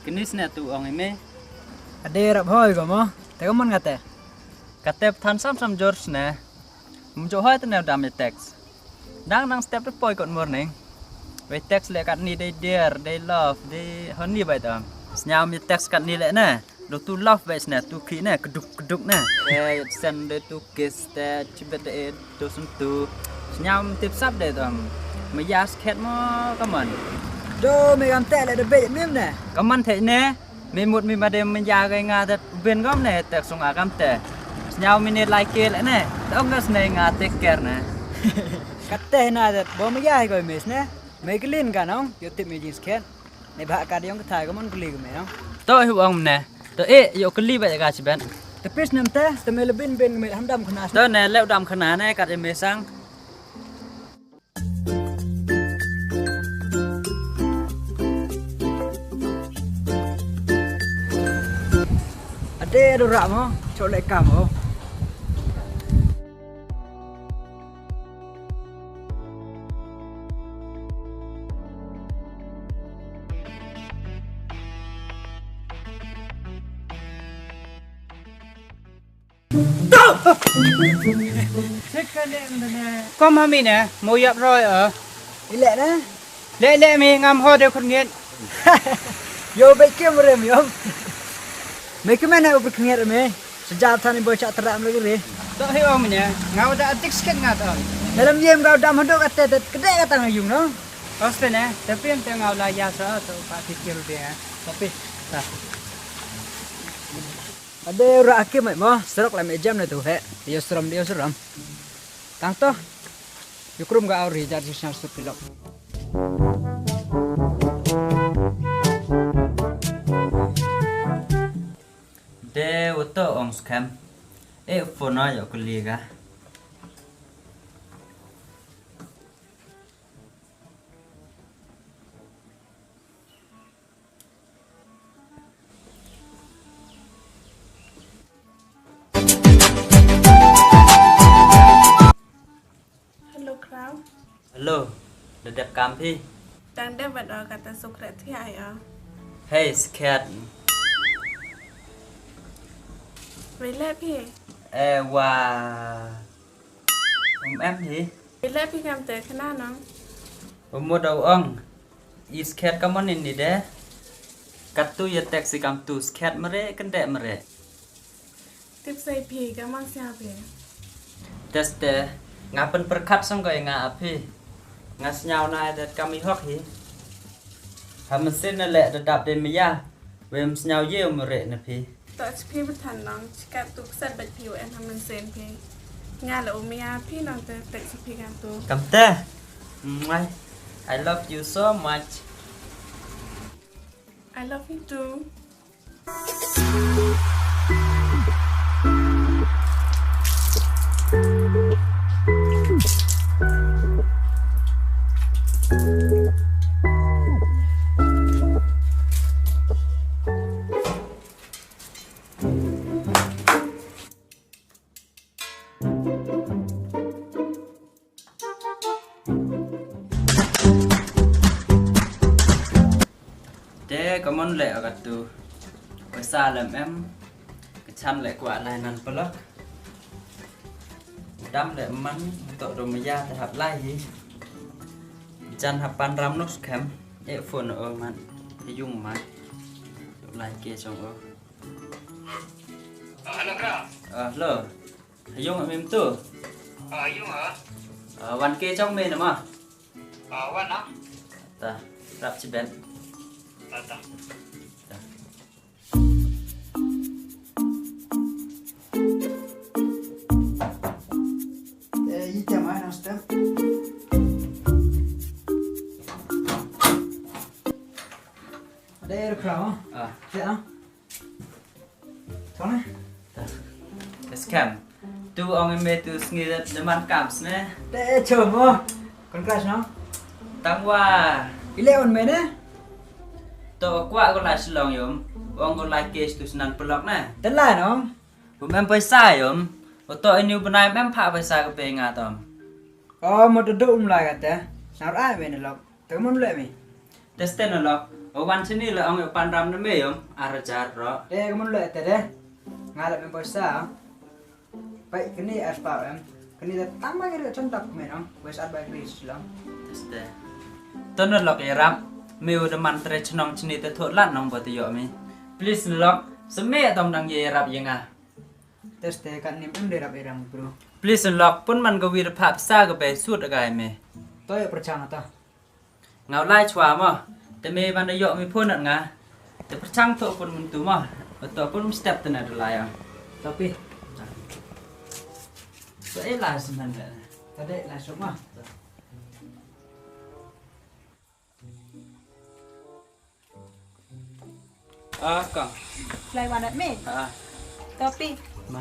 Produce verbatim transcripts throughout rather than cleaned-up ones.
Kini sne tu ong i me. Ade rap hoi ko mo. Te ko mon kate. Kate than sam sam jor sne. Mjooh hoi te ne dam i text. Dang nang step de poi kot morning. Wei text le kat ni dei dear, dei love, dei honey bai tam. Sñiaw mi text kat ni le ne. Lo tu love bai sne, tu khi ne, keduk keduk ne. Eh, sen de tu kiss te, chibet de, eh, tu sen tu. Sñiaw mi tip sap de tam. Me ya skhet mo, come on. Do me kam te le de bej mim ne. Come on te ne. Me mut mi ma de me ya ga nga te ben gom ne, te sung a kam te. Sñiaw mi ne like le ne. Te ong ga sne nga take care ne. Kat te na de, bo me ya ko me sne. Me klin ka nong, yo tip me jing skhet. Ne bha ka diong ka thai ka mon kli ka me nong. To hi ong ne. To e yo kli ba ka chiben. Te pis nam te, te me le bin bin me ham dam khana. To ne le dam khana ne kat e me sang. Ade do ra mo, chok le kam mo. Kom hami ne, mo yap roi, eh. Ile ne? Le, le, mi ngam ho de khut ngiat. Yo, be kem rem, yo. Me kem ne u khut ngiat me. Sejak than i boy chak terak lagi re. To hi ong ne, ngau da adik skhet ngat ong. Dalam yem ngau dam hadok ate, te kedek kata ngayung, no? Oste ne, tapi em te ngau la ya sa, to pa pikir de, eh. Tapi, ta. Ade ura akim mo, serok lam ejam ne tu he. Dio seram, dio seram. Tang to. Yukrum ga auri jar jisnar supilok. De wato ong skhem. E phone yo kuli ga. Hello, Crown. Hello, da dep kam phi? Dang dep wat o, kata sukret thi ai o. Hey, skhet. Wei le phi? Eh, wa. Um, em hi. Wei le phi kam te khana nong. Um, mo da ong. I skhet ka mon ni de. Katu ya text i kam tu skhet mere, kende mere. Tip sei phi ka mang sia phi. Teste, nga pen perkhat song ko nga a phi. Nga sñiaw na de kam i hok hi. Ha mesin na le da dap de maya. Wem sñiaw ye u mere na phi. To chi phi bethan nong, chikat tu ksat bet phi u en ha mesin phi. Nga le u maya phi nong te tek si phi kan tu. Kam te. Mwah. I love you so much. I love you too. Te ka mon le a katu. Ka sa lem em. Ka chan le kwah lai nan palak. Dam le man to do maya te hap lai hi. Jan hap pan ram nok skhem. E phone o man. Yung man. Lai ke chong o. Ah, hello, Kra. Ah, hello. Yung mim tu. Ah, yung, ah. Ah, wan ke chong me na ma. Ah, wan, ah. Ta, rap chi ben. Ta, ta. Ta. Eh, i te mai na stem. Ada air crown. Ah. Te, ah. Tone? Skhem. Tu ong me tu sngi de man kam sne. Te chom o. Kon crash no? Tang wa. Ile on me ne? To kwah ko lai Shillong yom. Ong ko lai cash tu snan pelok ne. Te lai no? Bum em paisa yom. O to ini u bnai em pha paisa ka pe nga tom. O mo to do um lai ka te. Sar ai me ne lok. Te mo le mi. Teste na lok. O wan chini la ong yo pan ram na me yong. Ar hajar ro. Te ka mun le te de. Nga la me poisa. Pai kani ar pa em. Kani da tang ma ri chon dak me nong. Wes ar ba kri silang. Teste. To na lok ya rap. Me u da man tre chnong chini te thot lat nong ba te yo me. Please na lok. Sa me tong dang ye rap ya nga. Teste kan nim em de rap erang bro. Please unlock pun man ka wir pha pisa ka bei sut agai me. To ya perchang ta. Ngau lai chwa mo. Te me ban da yok me phone nga. Te perchang to pun mun tu mo. To pun step te na da lai ya. Tapi. So e lai semen da. Tade lai sok mo. Ah, kong. Lai wan at me. Ah. Tapi. Ma.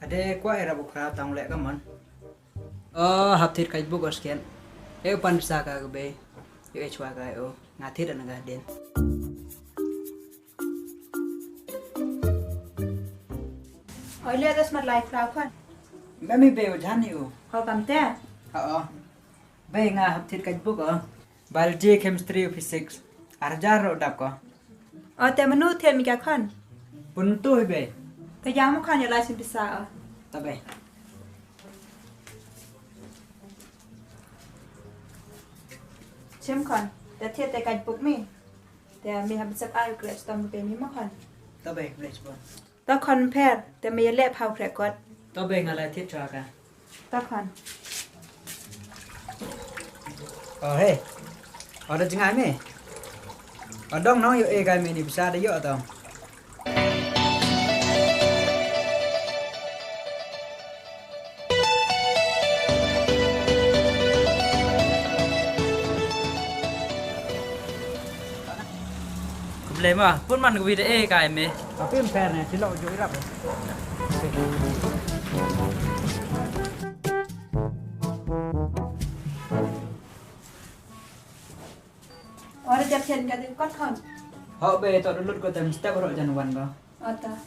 Ade kwa era bukra tang le kaman. Oh, hap thit kai buk osken. E pan sa ka be. Yo e chwa ka o. Nga thit an ga den. Oi le das mat lai plau khan. Mami be o jani o. Ho kam te. Ha o. Be nga hap thit kai buk o. Biology, chemistry, physics. Ar hajar ro dap ko. O te manu thit mi ka khan. Pun tu hi be. Te ya mo khan ya lai sin pisa o. Ta be. Chem khan. Te thit te kai buk mi. Te mi hap sep ar grade stom te mi mo khan. Ta be grade stom. Ta khan pher, te me ye le phaw kre kot. Ta be nga la thit chwa ka. Ta khan. O he. O da jngai me. O dong nong yo e kai me ni pisa da yo tong. Khublei ma, pun man ka wi da e kai me. Tapi em per ne, chilo jo irap. Ora jap chen ka ding kot khon. Ho be to lut ko tem step ro jan wan ko. Ota.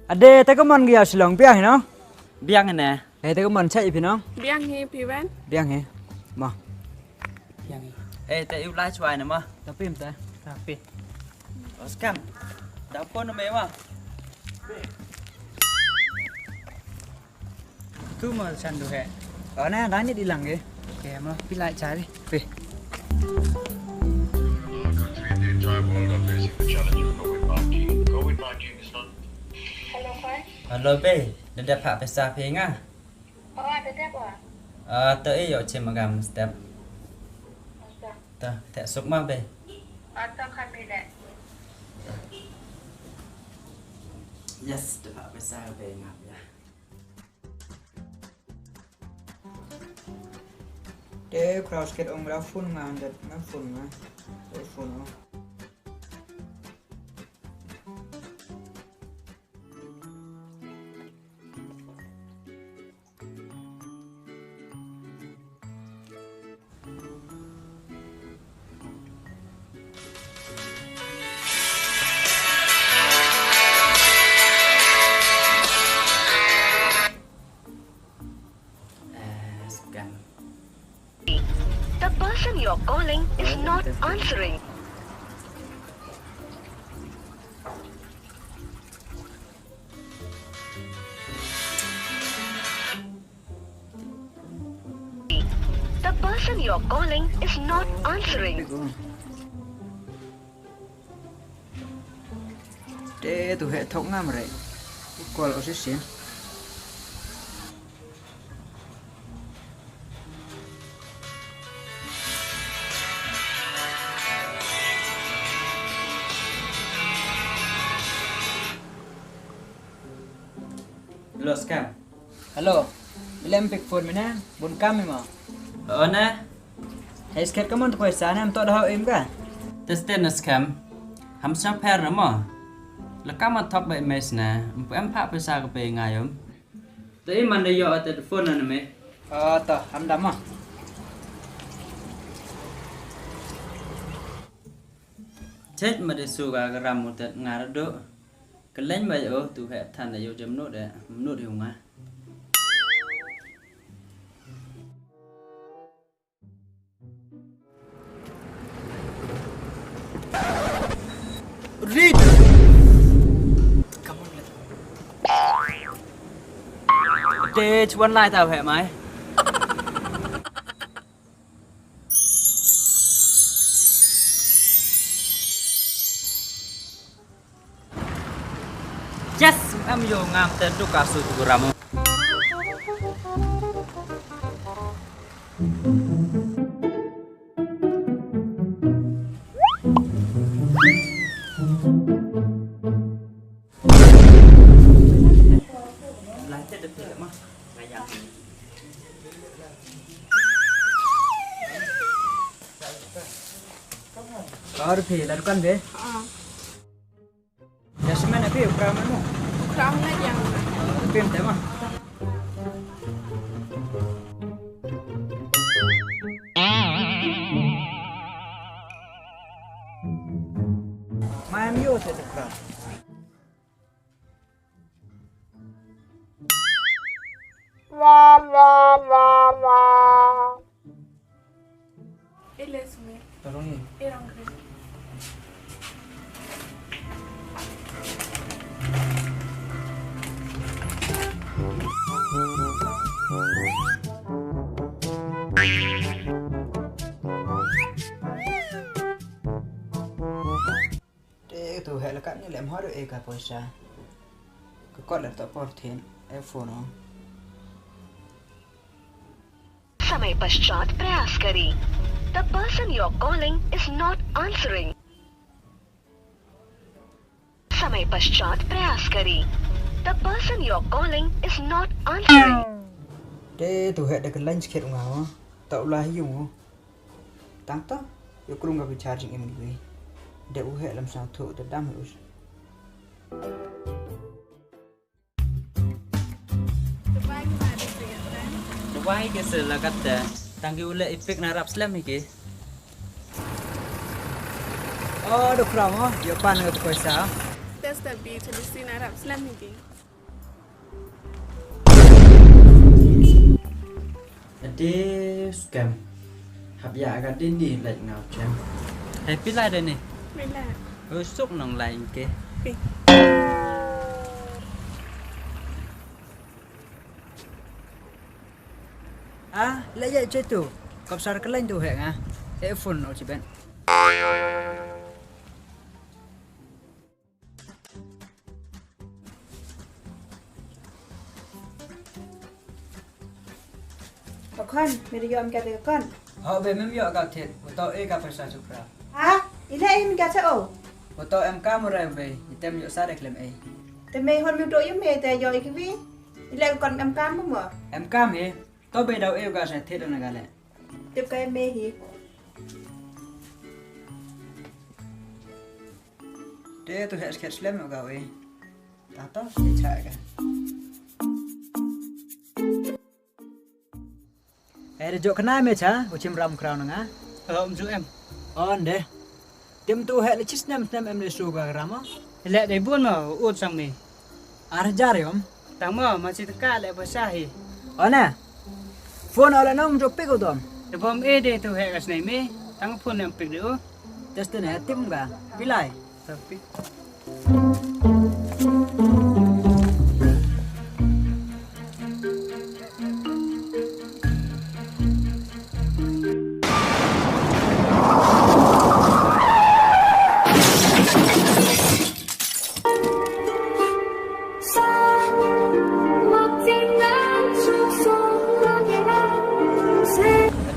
Ade, te ka mon ki ya Shillong, biang hi no? Biang ne. Eh, te ka mon chai phi no? Biang hi, phi wen? Biang hi. Ma. Biang hi. Eh, te u lai chwai ne ma. Tapi em te. Tapi. Oskam. Da phone me ma. Tu mo chan du he. O na, da ni di lang ge. Ke mo, pi lai chari. Pi. Hello, Kwan. Hello, be. Da dep pha pisa phi nga? O, da dep wa. Ah, to e yo che magam step. Ata. To, te suk ma be. Ata khan mi le. Yes, da pha pisa be nga ya. Te cross ket ong ra phone nga, ndet na phone nga. Te phone o. Eh, scam. The person you're calling is not answering. The person you're calling is not answering. Te tu he thok ngam re. Call o si sin. Hello, scam. Hello. Lem pick phone mi ne, bun kam mi mo. O ne. Hei skhet ka mon tu poisa ne, em to da ho im ka. Te sten na skhem. Ham sñiaw pher na mo. La kam thok ba i mes ne, em em pha poisa ka pe nga yom. Te i man da yoh te phone na me. O to, ham da mo. Chet ma de su ka ram mu te nga ra do. Ka leng ba yo tu he than da yo jam no de, no de nga. Read. Come on, let's go. Te chuan lai tau he mai. Yes, em yo ngam te tu ka su tu ramu. Aur phi, la dukan phi? Aa. Ya, semen phi, ukra mo? Ukra mo na yang. Phi em te mo? Ma em yo te ukra. Ele sume. Tolong ye. Erang kre. Te tu he la kat ni lem hor e ka poisa. Ka kot la to por thin e phone o. समय पश्चात प्रयास करें। The person you're calling is not answering। समय पश्चात प्रयास करें। The person you're calling is not answering। Te tu he da ka line skhet nga wa. Ta u la hi yung. Tang to, yo krung ka bi charging em gi. De u he lam sang thu de dam us. Dubai ke se la kat te. Tang ki u le i pick na rap slem hi ki. Oh, do kram oh, yo pan ka poisa. Test the beach, di si na rap slem hi ki. Ade scam. Hap ya ka din ni like ngau chem. Happy lai de ni. Bila. Usuk nong lai ke. Pi. Ah, le ya che tu. Kop sar ka line tu he nga. E phone o chi ben. Bakhan, mere yo em kate bakhan. Ho be mem yo ka thied, u to e ka poisa sukra. Ha? Ile em kate o? U to em ka mo re be, item yo sa de klem e. Te me hon mi do yo me te yo ikiwi. Ile kon em ka mo mo. Em ka me, to be daw e ka sa thied na gale. Tip ka me hi. Te tu he skhet slem ka we. Ta to, se cha ka. Eh, de jok kena me cha, u chim ram kraw na nga. Hello, um ju em. On de. Tim tu he le chis nem nem em le su ka ram o. Le de bun mo, u ut sang me. Ar hajar yom. Tang mo, ma chi ka le poisa hi. Ona. Phone o le nong jok pick u dom. Te bom e de tu he ka snei me. Tang phone em pick de u. Test ne tim ka. Pilai. Tapi.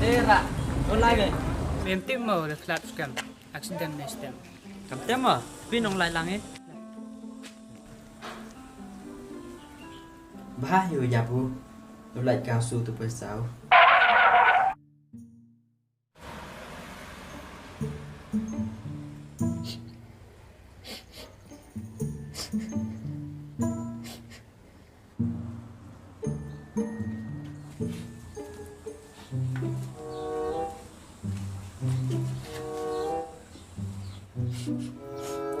Adera, online. Mem tip mo de flat scam. Accident ne stem. Kam tem mo, pi nong lai lang e. Bah, yo ya bu. U lait ka su tu poisa.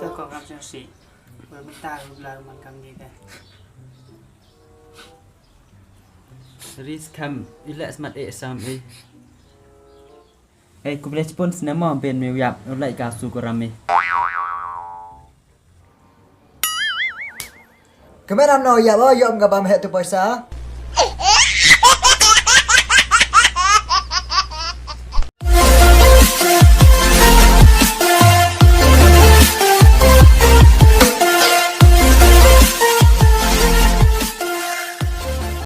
To ko kam sing si. Ba mynta u bla man kam ni te. Ris kam, i leh smat e sam e. Ei, ku blei chipon snem mo ben me u yap, u lait ka su ko ram e. Ka me nam no yap o, yom ka bam he tu poisa.